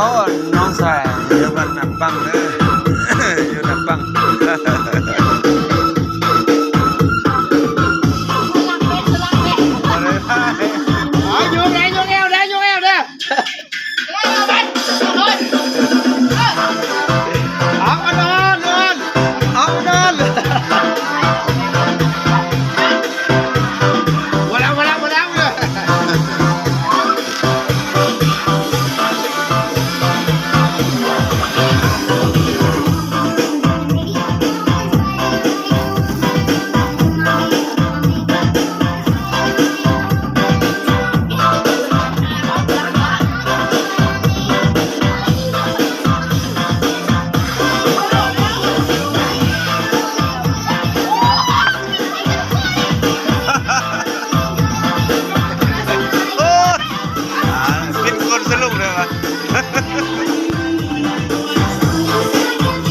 ໂອ້ ນ້ອງຊາຍ ຢູ່ບ້ານນາປັງເດີ ຢູ່ນາປັງ ເອົາ ຍົກແອວເດີ ຍົກແອວເດີ ເອົາ ນອນ ນອນ ເອົາ ນອນ ບໍ່ແລ້ວ ບໍ່ແລ້ວ ບໍ່ແລ້ວ ໂອ້ ອ່າ ຜິດກົດສະຫຼຸບເລີຍວ່າ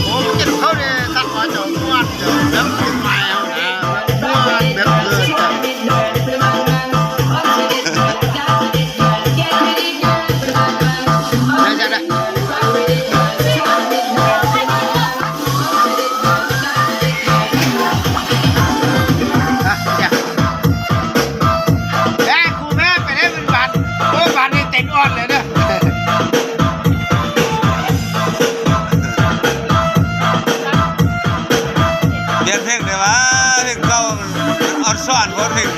ໂອ້ ກິນເຂົ້ານີ້ຄັກວ່າ ເຈົ້າມ່ວນ ເຈົ້າແບບກິນໄມ້ເຮົານະ ມ່ວນແບບເດີນ ໄດ້ ໄດ້ ໄດ້. ອ່ະ ເຈົ້າ ແມ່ ຄູແມ່ໄປໄດ້ເປັນບາດ ໂອ້ ບາດນີ້ເຕັນອ່ອນເລີຍເດີ ປ່ຽນເພງໄດ້ຫວາ ເພງເກົ່າອອນຊອນໂພດ ເພງ